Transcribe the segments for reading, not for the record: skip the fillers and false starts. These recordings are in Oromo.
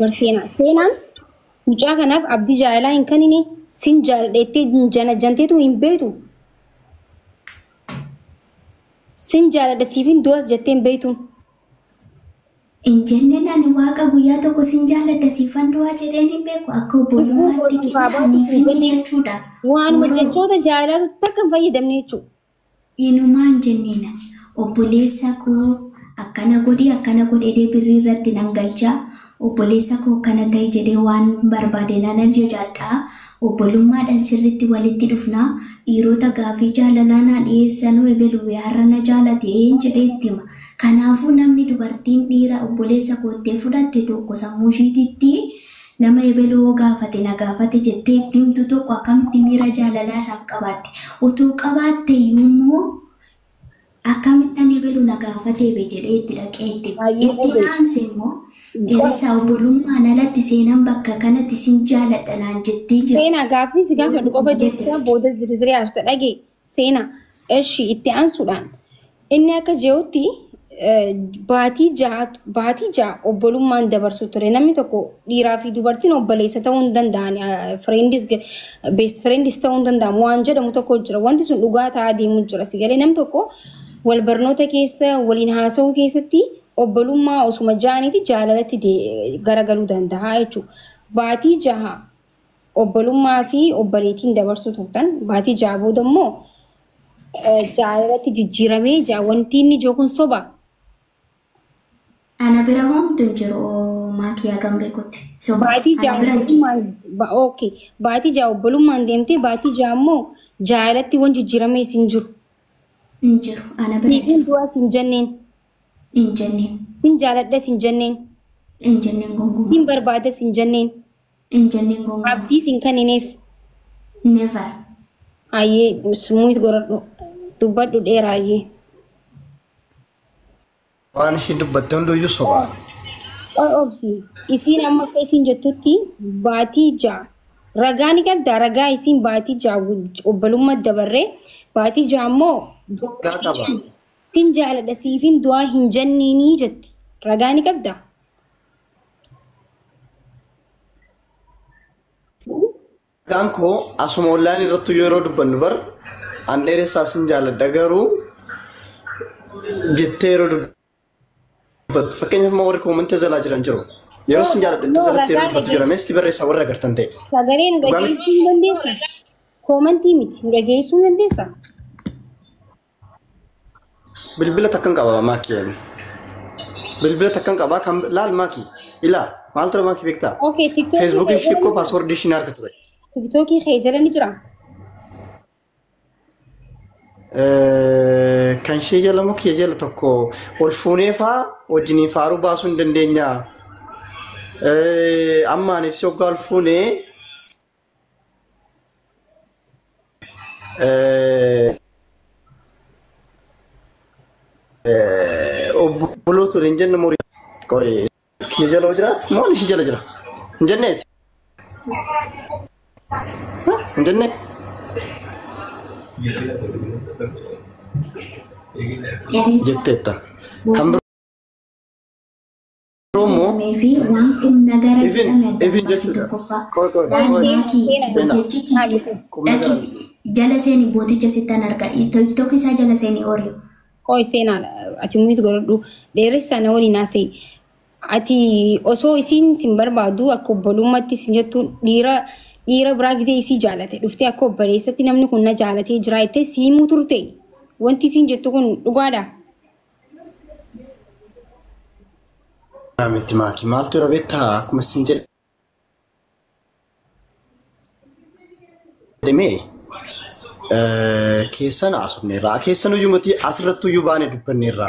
Bar seenaa. Seenaan mucaa kanaaf abdii jaalalaa hin kennine, sin jaaladheettee jana janteetu hin beektu. Sin jaaladha, siifin du'as jettee hin beektu. Hin jenneen. Ani waaqa guyyaa tokko sin jaaladha, siifan du'aa jedheen hin beeku. Akka obbolummaatti aniif inni jechuudha. Waanuma jechoota jaalalaatu takka hin fayyadamne jechuudha. Inumaan jenneena. Obboleessa koo akkana godhi, akkana godhi jedhee birrii irratti nan galchaa. Obboleessa koo akkana ta'e jedhee waan barbaade nan ajajaadha. Obbolummaadhaan sirriitti walitti dhufnaa. Dhiirota gaafii jaalalaa naa dhiyeessanuu ebelu har'a na jaalate jedhee itti hima. Kanaafuu namni dubartiin dhiira obboleessa koottee fudhatte tokko sammuu ishiititti nama ebeluu gaafate na gaafate jettee itti himtu tokko akkamitti miira jaalalaa isaaf qabaatti? Otoo qabaatte iyyuu immoo akkamittan ebelu na gaafatee be jedhee itti dhaqee itti Baay'ee itti aanse immoo dheeressaa obbolummaan alatti seenan bakka kanatti sin jaaladha naan jettee jirti. Seenaa, gaaffii si gaafadhu qofa Jette. jecha booda zirzirii haasota dhagee. Seenaa, eshi itti aansuudhaan inni akka jehutti baatii 6 obbolummaan dabarsu ture. Namni tokko dhiiraa fi dubartiin obboleessa ta'uu hin danda'an, friendis, best friendis ta'uu hin danda'amu waan jedhamu tokko jira. Wanti sun dhugaa ta'aa deemu jira. Si galee, namni tokko wal barnoota keessa waliin haasa'uu keessatti obbolummaa osuma ja'aniiti jaalalatti garagaluu danda'a jechuudha. Baatii 6 obbolummaa fi obboleettiin dabarsuu turtan, baatii 6 booda immoo jaalalatti jijjiiramee jaa. Wanti inni jiru kun soba. Ana bira homtu hin jiru, maakiyaa gan beekutti. Soba. Baatii Ana 6 bira hin jiru. obbolummaan, okay, baatii 6 obbolummaan deemtee baatii 6 immoo jaalalatti waan jijjiiramee hin jiru. Hin jiru. Ana bira hin Siifin jiru. du'as hin jenneen. Hin jenneen. Sin jaaladhas hin jenneen. Hin jenneen gonkumaa. Sin barbaadas hin jenneen. Hin jenneen gonkumaa. Abdiis hin kennineef. Never. Hayyee, sumuut godhadhu. Dubbadhu dheeraa, hayyee. Waan ishiin dubbatte hunduyyuu sobaa. Qoy, obsi. Isiin amma akka isiin jettutti baatii 6 ragaa ni qabdaa? Ragaa isiin baatii 6 obbolummaa dabarree baatii 6 immoo Ragaa qaba. sin jaaladha, siifin du'aa hin jenneenii jetti. Ragaa ni qabdaa? Ragaan koo asuma online irratti yeroo dubbannu bar an dheeressaa sin jaaladha garuu jettee yeroo dubbattu, fakkeenyaaf immoo warri commentii jalaa jiran jiru. Yeroo sin jaaladha No, jalatti yeroo ragaa dubbattu jira. Meestii barreessaa warra agartan ta'e. Sagalee nu Dhugaa miti. dhageessuu hin dandeessaa? Commentii miti, nu dhageessuu hin dandeessaa? Bilbila takkan qaba, maakii. Bilbila takkan qaba kan laal maakii. Ilaa, maal ture maakii beektaa? Okay, TikTokii Feesbuukii kee ishee jala koo passwordii isheen harka ture. TikTokii kee jala ni jira. Kan ishee jala moo kiyya jala tokko ol fuunee faa wajjiniin faaruu baasuu hin dandeenya. Amma aniif si hoggaa ol fuunee obboloota hin jenne moo qoy, kiyya jala hoo jiraatu moo ishee jala jira hin jenneeti hin jenne Dheeressaa jetteetta. Kan biroo immoo jedhamee fi waan qubna gara even jedhame addaan even baasi jechuudha. tokkoffaa. Qoy, qoy, Laali qoy. maakii Seenaa jechichi qubna gara. dhaqi jala seeni, booticha sittan arga. TikTok isaa jala seeni Oreo. Qoy seenaa, ati mute godhadhu. Dheeressaa na waliin haasa'e. Ati osoo isiin sin barbaadu akka obbolummaatti sin jettu, dhiira biraa gisee isii jaalate dhuftee akka obboleessatti namni kun na jaalatee jira jettee si himuu turte. Wanti isiin jettu kun dhugaadha? Miti maakii, maaltu irra beektaa, akkuma sin jedhame keessan haasofneerra, keessan iyyuu miti, asirratti iyyuu baane dubbanneerra.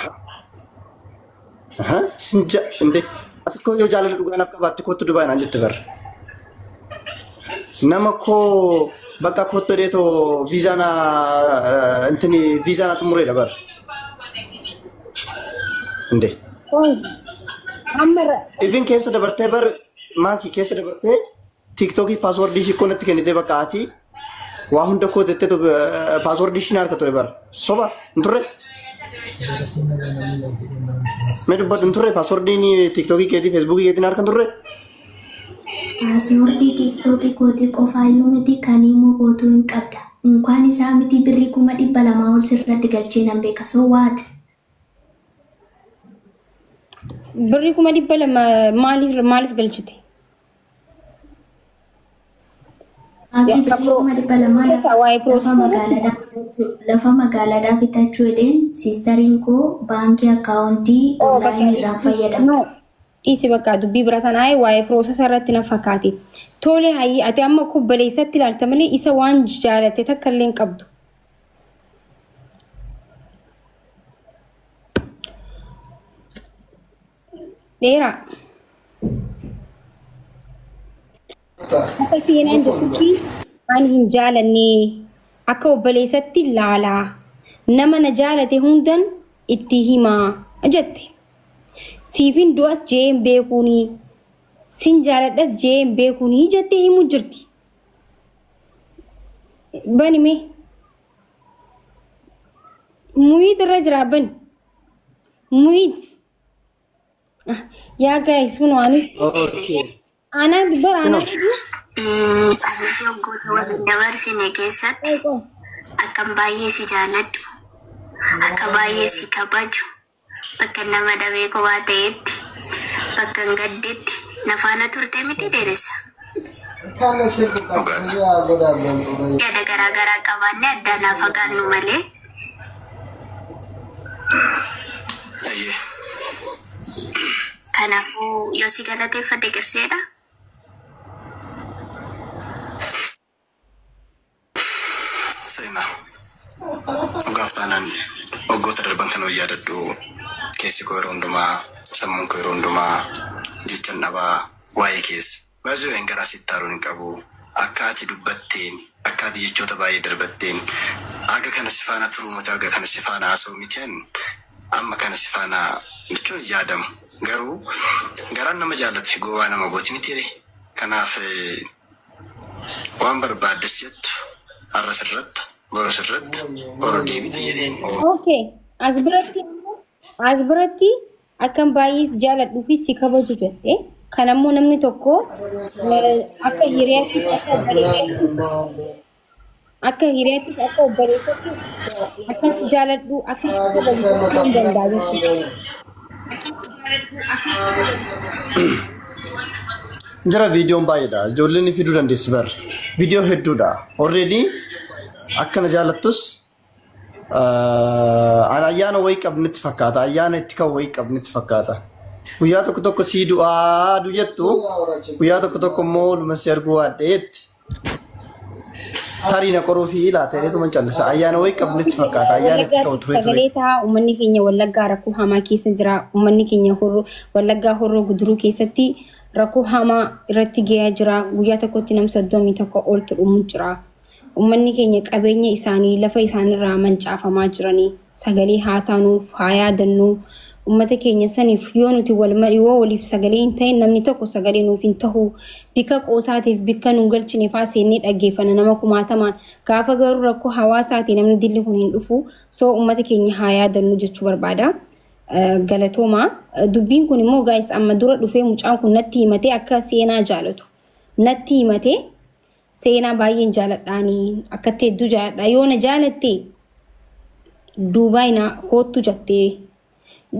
Sin ja inde ati koo yoo jaalala dhugaa naaf qabaatte kootu Dubaay naan jette bar. Nama koo bakka kootu dheetoo viizaa na intini viizaa na xumureedha bar. Inde. Qoy amma Even keessa dabartee bar maakii, keessa dabartee TikTokii passwordii ishii koo natti kennitee bakka ati waa hunda koo tettee passwordii ishii na harka ture bar. Soba hin turre. Mee dubbadhu, hin turre? Passwordiin TikTokii keetii, Facebookii keetii na harka hin turre. Passwordii TikTokii kootii qofaayyuu miti kan immoo gootuu hin qabda. Inkaan isaa miti birrii 200,000 ol sirratti galchee nan beeka. So what? Birrii 200,000 maaliif galchite? Baakii birrii 200,000 lafa magaalaadhaa bitachuu jedheen siistariin koo baankii akkaawuntii onlaayinii irraan fayyadamte. Dhiisi bakka dubbii bira tanaa waa'ee piroosesa irratti na fakkaate. Tole hayyii ati amma kubbaleessatti ilaalta malee isa waan jaalatte takka illee hin qabdu. Dheeraa. Akka seenaan jettutti ani hin jaalanne akka obboleessatti ilaalaa nama na jaalate hundan itti himaa jette. Siifin du'as jee hin beekuuni sin jaaladhas jee hin beekuuni jettee himuu jirti. Bani mee muyiit irra jira bani muyiit yaa gaayis kun waanis anaa bara anaa Anis waggoota waliin dabarsine keessatti akkan baay'ee si jaaladhu, akka baay'ee si kabaju, bakka nama dhabee kophaa ta'etti, bakka hin gaddetti na faana turte miti dheeressa. Yaada garaa garaa qabaannee addaan haa fagaannu malee kanaafuu yoo si galateeffadhe qirseedha. Seenaa. Dhugaaf taanaan waggoota darban kan hojii yaadadhu keessi koo yeroo hundumaa sammuun koo yeroo hundumaa jechan dhabaa waa'ee keessa. Baay'ee garaa sitti haaruun hin qabu. Akka ati dubbatteen akka ati jechoota baay'ee darbatteen aga kana si faana turuu miti aga kana si faana haasa'u miti amma kana si faana jechuun yaadamu. Garuu garaan nama jaallate gowwaa nama gooti miti. Kanaaf waan barbaaddes jettu har'a sirratti boru sirratti boru deebite jedheen. Okay. As biratti akkan baay'ee si jaaladhuu fi si kabaju jette. Kan ammoo namni tokko akka hiriyaattis akka obboleessatti akka si jaaladhu akka si kabaju hin danda'a jechuudha. Jira viidiyoon baay'eedha. Ijoolleen ni fiduu dandeessi bar. Viidiyoo hedduudha. Already akkana jaalattus an ayyaana wayii qabnitti fakkaata. Ayyaana itti kan wayii qabnitti fakkaata. Guyyaa tokko tokko sii du'aa adu jettu guyyaa tokko tokko immoo luma si arguu waadheetti. Tarii na qoruu fi laata jedheetuma callisa. Ayyaana wayii qabnitti fakkaata. Ayyaana itti ka'u ture ture. Sagalee ta'a uummanni keenya Wallaggaa rakkoo hamaa keessa jira. Uummanni keenya Wallaggaa horroo guduruu keessatti rakkoo hamaa irratti gahaa jira. Guyyaa tokkotti nam 31 oltu dhumuu jira. Uummanni keenya qabeenya isaanii lafa isaaniirraa mancaafamaa jiranii sagalee haa taanuuf haa yaadannuu. Uummata keenya saniif yoo nuti yoo waliif sagalee hin ta'in namni tokko sagalee nuuf hin tahu. Bikka qoosaatiif bikka nu galchine faa seennee dhaggeeffanna nama kumaatamaan. Gaafa garuu rakkoo hawaasaati namni dilli kun hin dhufu. So uummata keenya haa yaadannu jechuu barbaada. Galatooma. Dubbiin kun immoo gaayis amma dura dhufee mucaan kun natti himatee akka seenaa jaalatu. Natti himatee seenaa baay'een jaaladhaanii akkatti hedduu jaaladha. Yoo na jaalatte Duubaay na koottu jettee.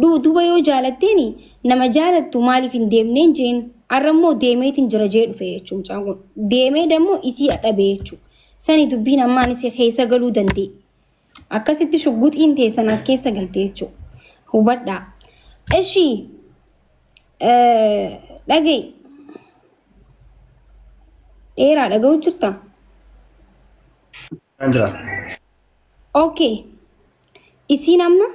Duuba yoo jaalatteeni nama jaalattu maaliif hin deemneen jeen har'a immoo deemeetiin jira jee dhufe jechuudha mucaan kun. Deemee dammoo isii dhabee jechuudha. Sani dubbiin ammaan isii keessa galuu danda'e. Akkasitti shugguxiin teessan as keessa galte jechuudha. Hubadhaa. Ishii dhaga'i. Dheeraa dhaga'uu jirta? Jira. Okay. Isiin amma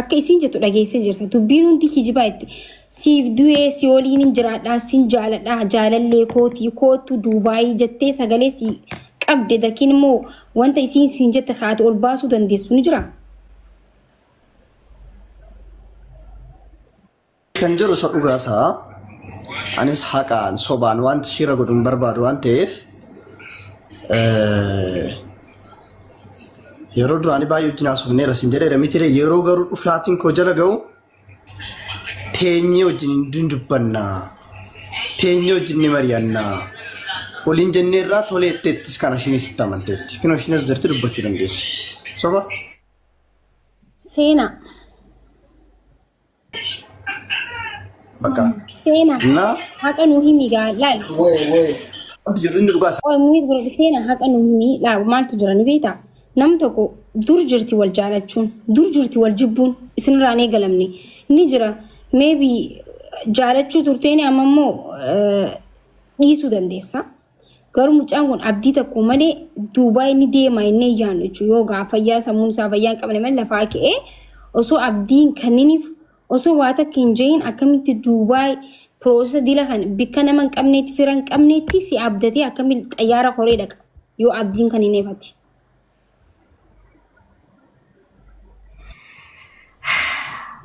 akka isiin jettu dhageessee jirta. Dubbiin hundi kijibaa itti. Siif du'ee si waliin hin jiraadhaa, sin jaaladhaa, jaalallee kootii, koottu Duubaayii jettee sagalee si qabde dakiin immoo wanta isiin siin jette haati ol baasuu dandeessu ni jira. Kan jiru isa dhugaasaa anis haqaan sobaan wanti shira godhu hin barbaadu waan ta'eef yeroo duraanii baay'ee wajjin haasofneera sin jedheera miti yeroo garuu dhufaatiin koo jala ga'u teenyee wajjin hin dubbanna. Teenyee wajjin ni mari'annaa. Waliin jennee irraa toleetteettis kana ishiinis itti amanteetti. Kunoo ishiin as jirti dubbachuu dandeessi. Soba. Seenaa. Bakka. Seenaa. Innaa Haqa nuu himi gaa laal. wanti jiru inni dhugaa Qoy mute godhadhu seenaa haqa nuu himi laal maaltu jira ni beektaa? Nam tokko dur jirti wal jaalachuun dur jirti wal jibbuun isinirraan eegalamne ni jira maybe jaalachuu turteeni amma immoo dhiisuu dandeessa. Garuu mucaan kun abdii tokko malee duubaa inni deema inni yaannu jechuudha. Yoo gaa fayyaa sammuun isaa fayyaa hin qabne malee lafaa ka'ee osoo abdiin kanniniif osoo waa takka hin jehin akkamitti duubaa process dila kan bikka nama hin qabneetti fira hin qabneetti si abdatee akkamitti xayyaara koree dhaqa yoo abdiin kan hin eefati.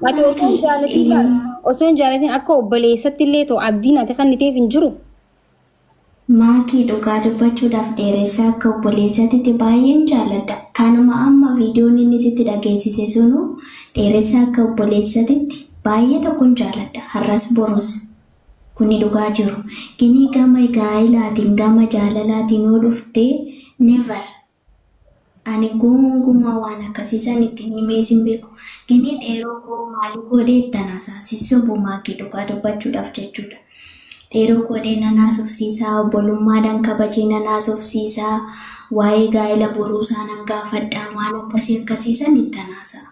Ati osoo hin jaalatin laal osoo hin jaalatin akka obboleessatti illee ta'u abdiin ati kan ta'eef hin jiru. Maakii dhugaa dubbachuudhaaf dheeressaa akka obboleessatti baay'een jaalladha. Kanuma amma viidiyoon inni sitti dhageessise sunu dheeressaa akka obboleessatti baay'ee tokkon jaalladha. Har'as borus kuni dhugaa jiru. Gini gama gaa'ilaatiin gama jaalalaatiin yoo dhuftee never ani gonkumaa waan akkasiisan ittiin himee sin beeku. Gini dheeroo koo maalii godhee ittanaasaa sissobu maakii dhugaa dubbachuudhaaf jechuudha. Dheeroo godhee nan haasofsiisaa, obbolummaadhaan kabajee nan haasofsiisaa, waa'ee gaa'ela boruusaa nan gaafadhaa, waan akkasii akkasiisan itti haasa'a.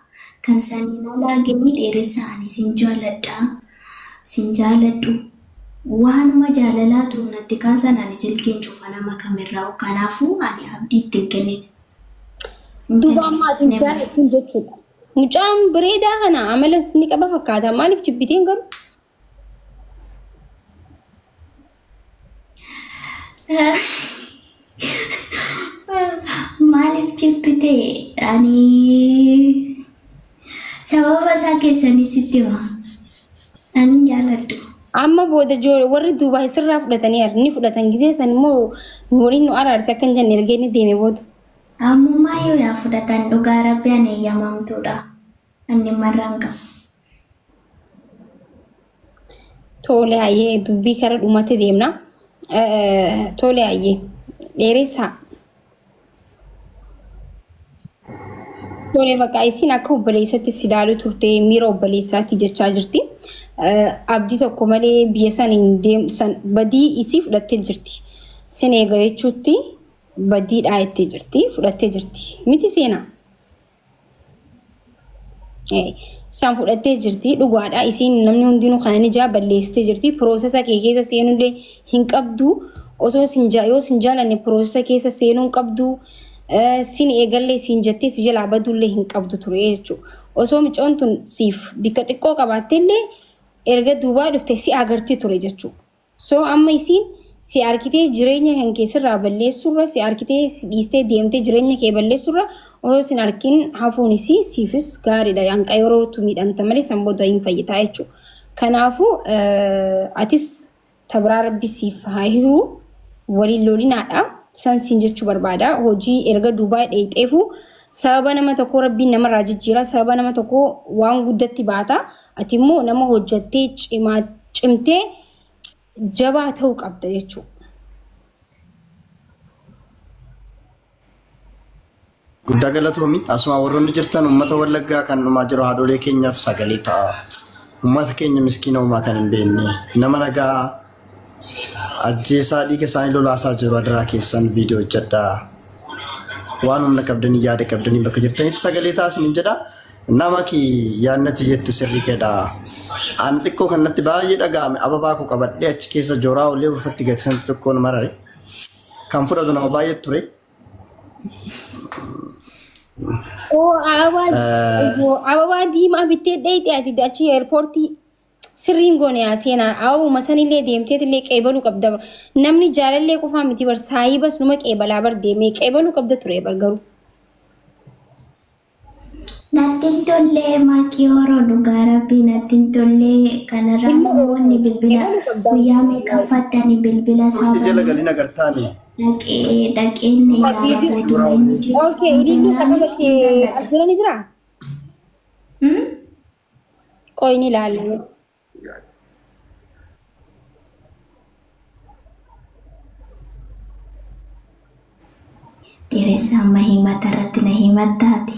Kan saniin alaa gini dheeressaa ani sin jaaladhaa, sin jaaladhu. Waanuma jaalalaatu natti kaasan ani silkiin cufa nama kamirraa kanaafuu ani abdii itti hin kennine. Hin Duuba kennine. amma ati hin Never. jaalattu jechuudha. Mucaan bareedaa kana amalas ni qaba fakkaata. Maaliif jibbiteen garuu? Maaliif jibbite? Ani sababa isaa keessanii sitti hima. Ani hin jaaladhu. Amma booda warri duubaa sirraa fudhatanii ni fudhatan gisee san immoo waliin nu araarse akka hin jenne erga inni deeme booda. Ammumaa yoo yaa fudhatan dhugaa rabbi ani eeyyamamtuudha. Ani marraan qaba. Tole hayyee dubbii kara dhumatti deemna. Tole hayyee dheeressaa. Tole bakka isin akka obboleessatti si ilaaluu turte miira obboleessaatti jechaa jirti. Abdii tokko malee biyya san hin deem san badii isii fudhattee jirti. Sin eega jechuutti badiidhaa jettee jirti fudhattee jirti. Miti seenaa. Isaan fudhattee jirti dhugaadha. Isiin namni hundinuu kana ni jaa balleessitee jirti. Process kee keessa seenullee hin qabdu. Osoo sin yoo sin jaalanne process keessa seenuu hin qabdu. Sin eegallee siin jettee si jalaa badullee hin qabdu ture jechuudha. Osoo mucaan tun siif bikka xiqqoo qabaattellee erga duubaa dhufte si agarti ture jechuudha. So amma isiin si arkitee jireenya kan keessarraa balleessurra si arkitee si dhiistee deemtee jireenya kee balleessurra osoo sin arkin hafuun isii siifis gaariidha. Hanqa yerootu miidhamta malee san booda hin fayyitaa jechuudha. Kanaafuu atis tabraa rabbi siif haa hiru waliin lolinaadha. San siin jechuu barbaada. Hojii erga duubaa dheexeefu sababa nama tokkoo rabbiin namarraa jijjiira. Sababa nama tokkoo waan guddatti baata. Ati immoo nama hojjattee cimtee jabaa ta'uu qabda jechuudha. Guddaa galatoomi. Asuma warroonni jirtan uummata Wallaggaa kan dhumaa jiru haadholee keenyaaf sagalee ta'a. Uummata keenya miskiina uumaa kan hin beekne nama nagaa ajjeesaa dhiiga isaanii lolaasaa jiru adaraa keessan viidiyoo hojjedhaa. Waan humna qabdanii yaada qabdanii bakka jirtanitti sagalee ta'a isiniin jedha. Nama ki yaadnatti jette sirrii kedha. Ani xiqqoo kan natti baay'ee dhaga'ame ababaa koo qabadhee achi keessa jooraa olee ulfatti gatisanti xiqqoon marare. Kan fudhatu nama baay'ee ture. Oo ababaa diimaa bittee dheeyxee ati achi airportii sirriin goone yaa seenaa ababuma sanillee deemteetillee qeebaluu qabda. Namni jaalallee qofaa miti bar saayibas numa qeebalaa bar deemee qeebaluu qabda ture bar garuu. Natti hin tollee maakii horoo dhugaa rabbii natti hin tollee kanarraa namoonni bilbila guyyaa meeqaffattani bilbila Kursi jala isaa galin agartaani. dhaqee dhaqeen ilaala booduma inni jiru Okay, ililli jennaan akka hin bakkee as dallate. bira ni jiraa? Qoy ni ilaalla. Dheeressa amma himata irratti na himattaati.